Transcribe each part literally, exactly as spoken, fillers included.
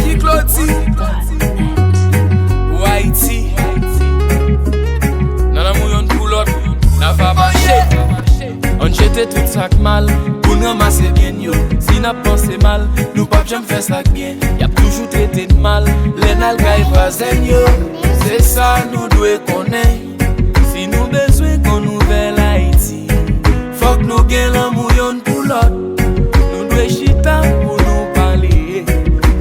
Ki Claudy pou Ayiti. Nan lanmou yonn pou lòt, n ava mache. Ann jete tout sa k mal pou n ranmase byen n yo. Si n ap panse mal, nou p ap janm fè sa k byen. Y ap toujou trete n mal lè n al kay vwazen yo. Se sa nou dwe konnen. Si nou bezwen yon nouvèl Ayiti, fòk nou gen lanmou yonn pou lòt. Nou dwe chita pou nou pale,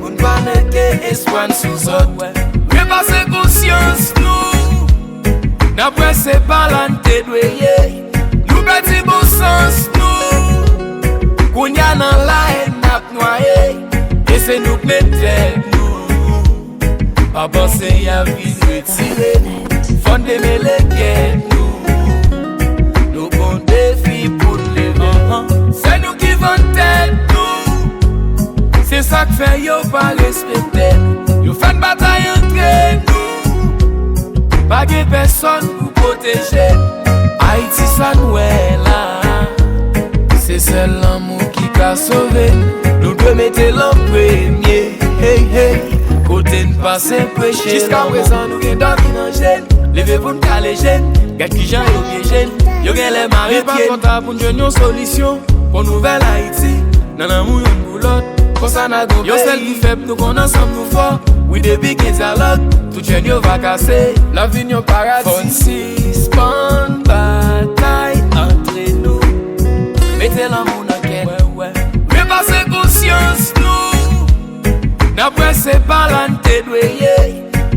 pou n pa mete espwa n sou zòt. Repase konsyans nou, n ap wè se pa la n te dwe ye. Nou pèdi bon sans nou, kounye a nan laèn n ap nwaye. E se nou k met tèt nou. Pa panse y ap vin retire n. Fò n demele kèt nou. Nou gon defi pou n leve. Se nou ki vann tèt nou. Se sa k fè yo pa respekte n. Yo fè n batay antre nou. Pa gen pèsonn pou pwoteje n. Ayiti sa n wè la, se sèl lanmou ki ka sove n. Nou dwe mete l an premye. Hey, hey, kote n pase preche. Jiska prezan nou gen dòmi nan je n. Leve pou n kale je n. Gad kijan yo pyeje n. Yo genlè mare pye n. Li pa twò ta pou n jwenn yon solisyon pou nouvèl Ayiti. Nan lanmou yonn pou lòt, konsa n a gon peyi. Yon sèl ki fèb, nou konn ansanm nou fò. Wi, depi gen dyalòg, tout jèn yo va kase. L ap vin yon paradi. Fò n sispann batay antre nou. Mete lanmou nan kè n. Repase konsyans nou. N ap wè se pa la n te dwe ye.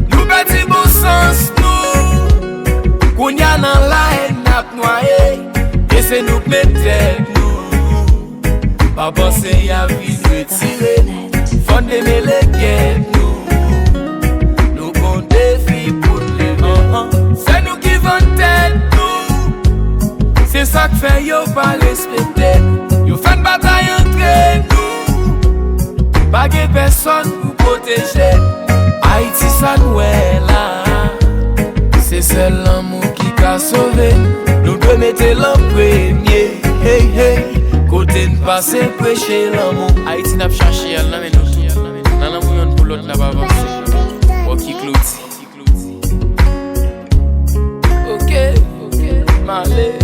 Nou pèdi bon sans nou. Kounye a nan laèn n ap nwaye. E se nou k met tèt nou. Pa panse y ap vin retire n. Fò n demele kèt nou. Nou gon defi pou n leve. Se nou ki vann tèt nou. Se sa k fè yo pa respekte n. Yo fè n batay antre nou. Pa gen pèsonn pou pwoteje n. Ayiti sa n wè la, se sèl lanmou ki ka sove n. Nou dwe mete l an premye. Hey, hey, kote n pase preche lanmou. Ayiti n ap chache al nan men nou tout. Nan lanmou yonn pou lòt n ap avanse. Rocky Claudy. Ok, ok, m ale.